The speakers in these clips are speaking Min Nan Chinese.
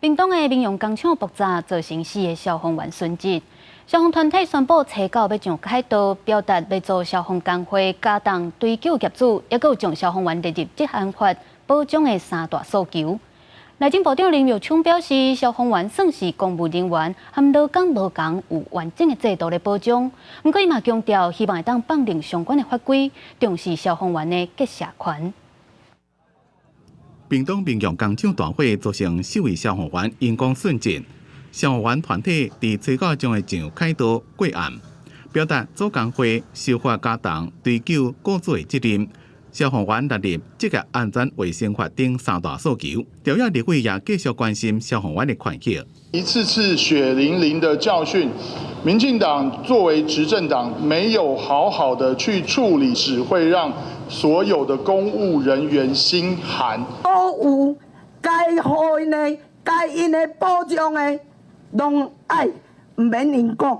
屏東的民用工廠爆炸，造成四个消防員殉職。消防團體宣布初九欲上凱道，表達欲組消防工會加重追究業主，抑閣有將消防員列入職安法保障的三大訴求。內政部長林右昌表示，消防員算是公務人員，和勞工無仝有完整的制度來保障。毋過伊嘛強調，希望會當放寬相關的法規，重視消防員的結社權。屏東民用工廠大火造成四位消防員因公殉職，消防員團體佇初九將會上凱道過暗，表達組工會修法加重追究雇主的責任，消防員列入職業安全衛生法等三大訴求。朝野立委也繼續關心消防員的權益。一次次血淋淋的教訓，民進黨作為執政黨，沒有好好的去處理，只會讓所有的公務人員心寒。所有該予𪜶的、該𪜶的保障的，攏愛毋免𪜶講。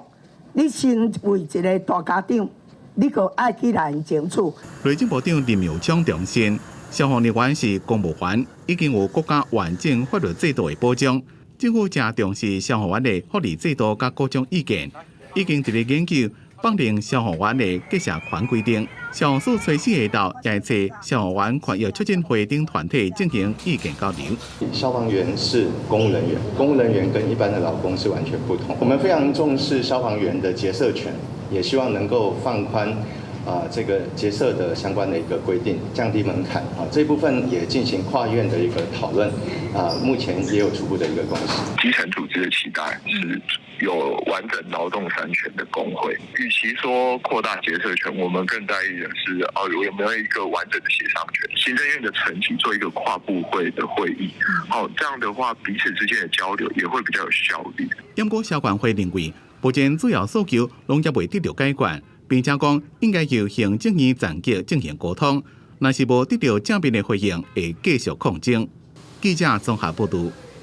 你身為一个大家長，你閣愛去來爭取。內政部長林右昌重申，消防人員是公務員，已經有國家完整法律制度的保障。政府誠重視消防員的福利制度佮各種意見，已經佇咧研究放寬消防員的結社權規定。消防署初四下晝也會揣消防員權益促進會等團體進行意見交流。消防員是公務人員，公務人員跟一般的勞工是完全不同。我們非常重視消防員的結社權，也希望能夠放寬這個結社的相關的一個規定，降低門檻啊，這部分也進行跨院的一個討論啊，目前也有初步的一個共識。基層組織的期待是有完整勞動三權的工會，與其說擴大結社權，我們更在意的是哦，有沒有一個完整的協商權？行政院的層級做一個跨部會的會議，哦，這樣的話彼此之間的交流也會比較有效率。不過消管會認為，目前主要訴求攏猶未得到解決，並且講應該由行政院層級進行溝通，若是無得到正面的回應，會繼續抗爭。記者綜合報導。